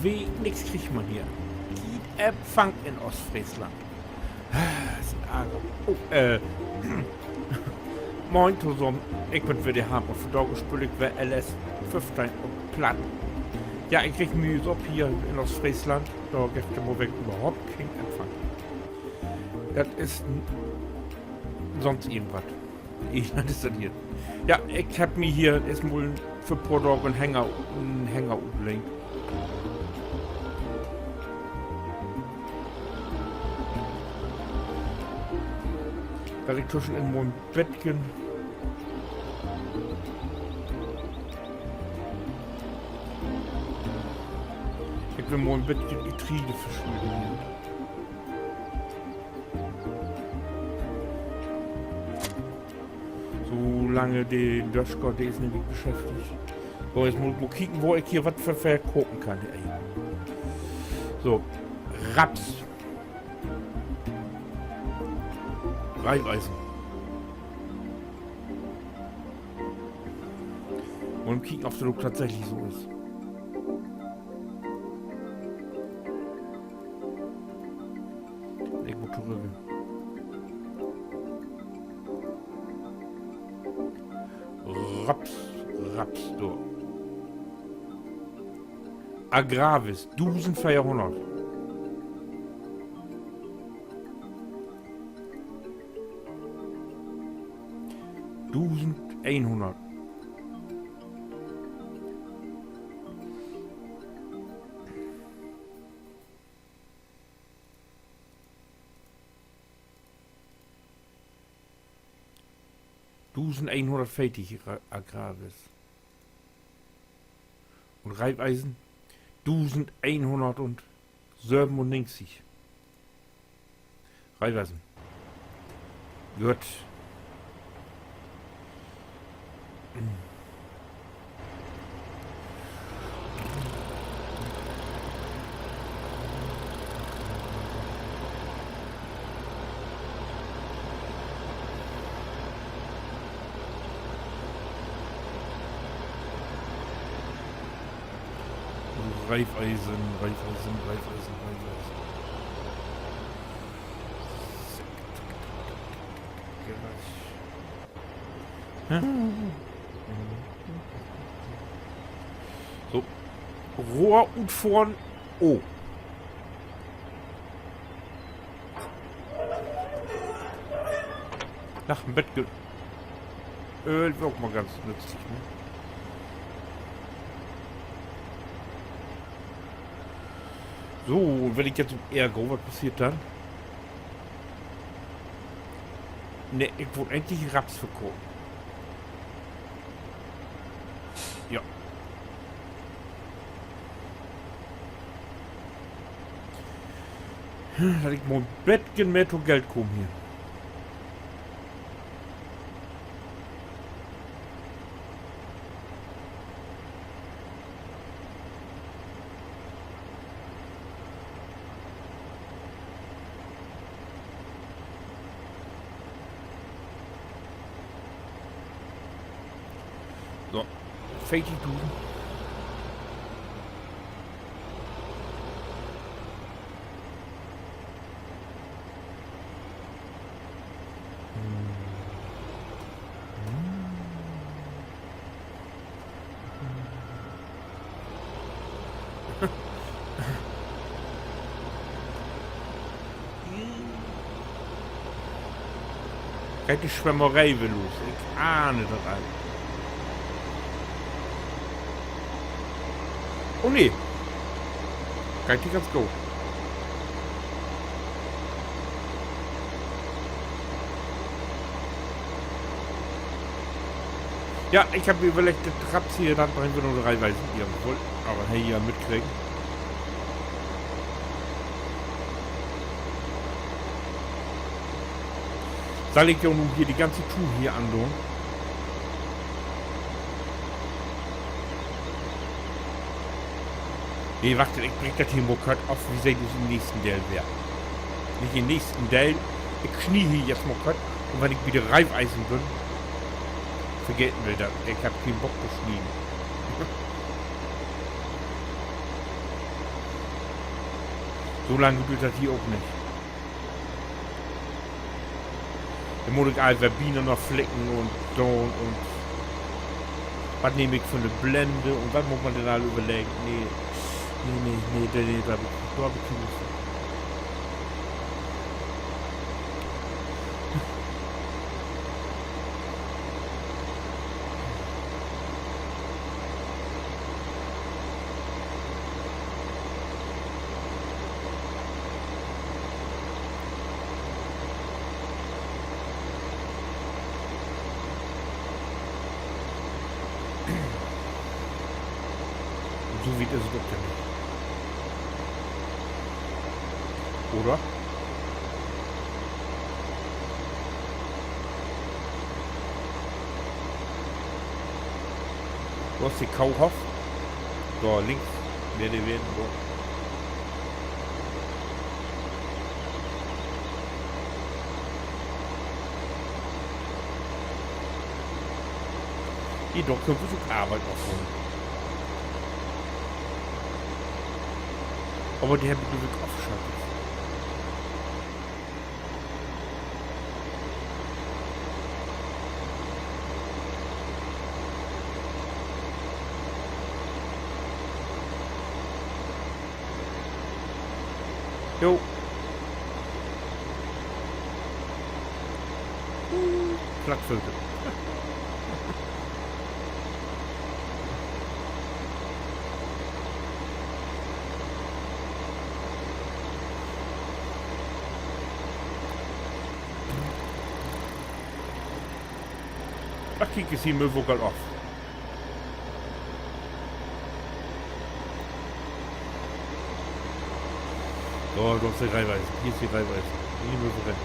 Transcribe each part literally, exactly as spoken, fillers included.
Wenig kriggt man hier. Giet Empfang in Oostfreesland. Is en Arger. Oh, äh. Moin tosamen, ik bün weer de Harm un vandaag speel ik weer L S föffteihn op Platt. Ja, ik rieg mi jüst op hier in Oostfreesland. Dor gifft dat mal wedder överhaupt keen Empfang. Dat is n-, sonst irgendwat. Elend is dat hier. Ja, ik hebb mi hier eerstmal för poor Daag en Hänger, en Hänger utlehnt. Dat ik tüschenin mal en beten, ik will mal en beten Getreide verschönen hier. So lange de Döscher, de is nämlich beschäftigt. So, nu mutt ik mal kieken, wo ik hier wat för verkopen kann, ey. So, Raps. Raiffeisen. Un kieken, of dat ok tatsächlich so is. Ik mutt torügg. Raps, Raps, dor. Agravis, dusendveerhunnert. Dusendeenhunnert. Dusendeenhunnertveertig Ra-, Agravis. Un Raiffeisen dusendeenhunnertsöbenunnegentig. Raiffeisen. Goot. Raiffeisen, Raiffeisen, Raiffeisen, Raiffeisen. So. Rohr utfohren. Oh. Na, en beten Öl weer ok mal ganz nützlich, ne? So, un wenn ik nu op Ehr gah, wat passeert denn? Nee, ik wull egentlich Raps verkopen. Ja. Dat ik mal en beten mehr to Geld kaam hier. So, veertigdusend. Geiht de Swemmeree weer los? Ik ahn dat al. Oh nee. Geiht hier ganz goot. Ja, ik heff mi överleggt, dat Raps hier, dat bringt wi noch dree Weken hier woll. Aver hey, hier mitkregen. Sall ik jo nu hier de ganze Tour hier andoon? Nee, wacht, ik breek dat hier mal kort of. Wi seht us in'n nächsten Deel weer. Nich in'n nächsten Deel. Ik snie hier jetzt mal kort. Un wenn ik bi de Raiffeisen bün, vergeet wi dat. Ik heff keen Bock to snieden. So lang duert dat hier ok nich. Denn mutt ik all weer Bienen noch flecken un doon un wat nehm ik för 'ne Blende un wat mutt man denn all överleggen? Nee, nee, nee, nee, nee, dor heff ik, dor heff ik keen Lust op. Un so wiet is dat ok ja nich. Oder? Wo is de Kauhoff? Dor links. Weer de weer, dor. Hier, dor köönt wi ok Arbeit opholen. Aver de hebbt wi, glööv ik, afschalt. Jo. Plattföte. Ach, kiek, is hier Müllwuckel of. So, dor is de Raiffeisen. Hier is de Raiffeisen. Hier mööt wi rin.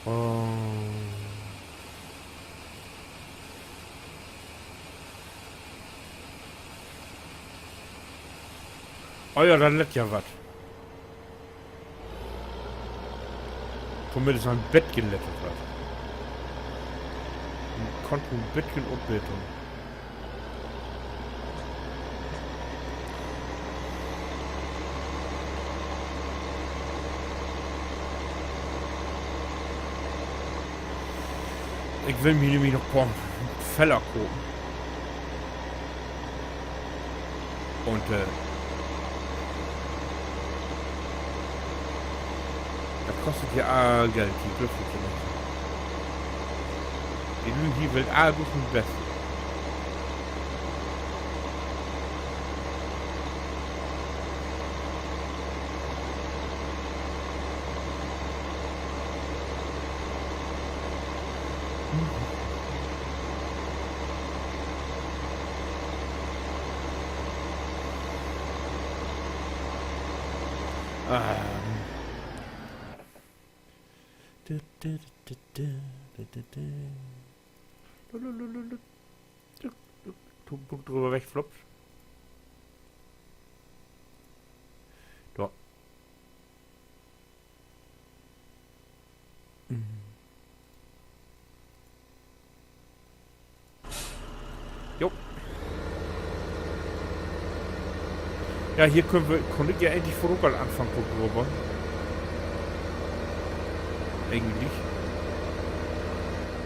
Oh. Oh ja, dat lett ja wat. Tominnst en beten lett dat wat. Konnt en beten opbetern. Ik will mi nämlich noch poor Feller kopen. Un, äh, dat kost ja all Geld, de Griffel to maken. De Lüüd hier wüllt all blots mien Best. Ähm. Drüber weg, flups. So. Mhm. Jo. Ja, hier köönt wi, kunn ik ja endlich vörut al anfangen to grubbern. Egentlich.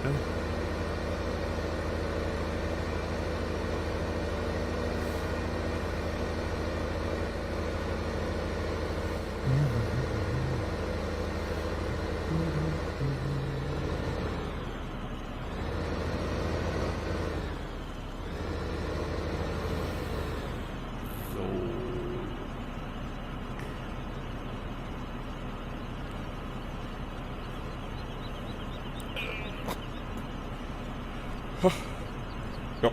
Ja. So. Ja.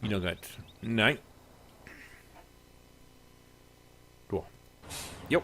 Wieder geht's. Nee. So. Jo.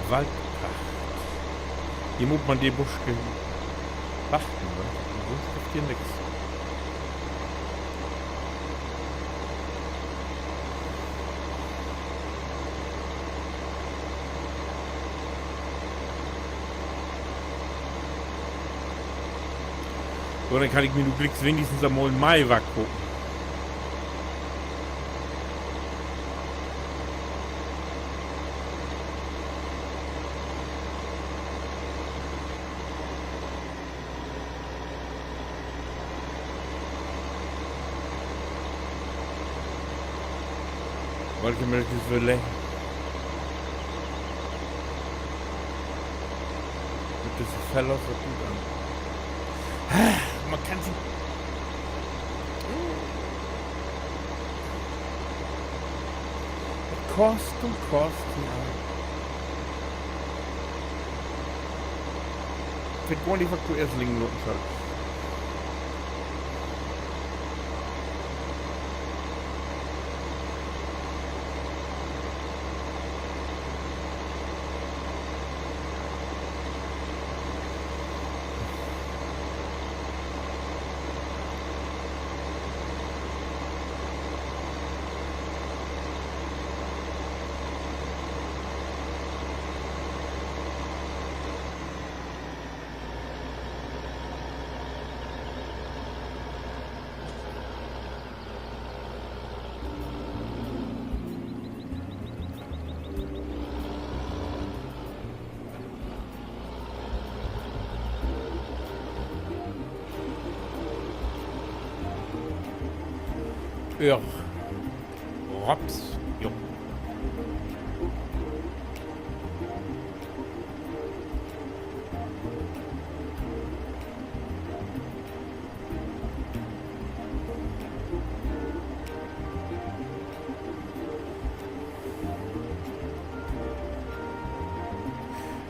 Waldpracht. Hier mutt man de Buske pachten, ne? Sünst gifft hier nix. So, denn kann ik mi nu glieks wenigstens mal en Maiwark kopen. Wat ik mit düsse Wille. Mit düsse Fellows, wat dut an. Man kann se. Dat kost un kost, ja. Finn gor nich, wat du eerst liggen laten schallst. Ja. Rops. Jo.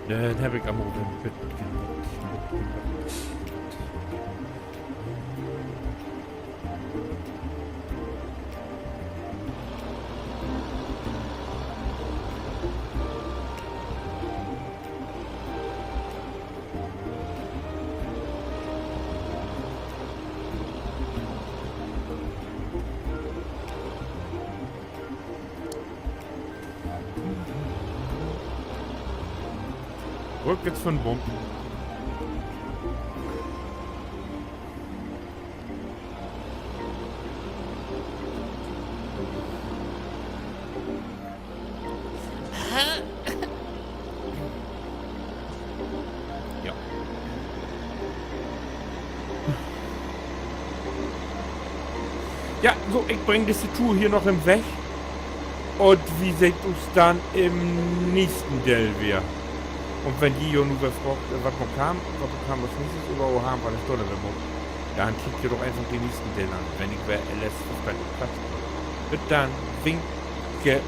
Denn heff ik am ok en beten, beten, beten. Rück jetzt von Bumpen. Ja. Ja, so, ik bring disse Tour hier noch in Weg. Un wi seht us denn in'n neegsten Deel weer. Un wenn ji jo nu weer fraagt, äh, wat man kann, wat man kann as neegstes, oder wo han, wat is dor denn weer maakt, denn kiekt jo doch eenfach den neegsten Deel an, wenn ik weer L S fünfteihn Platt. Bit denn, winke.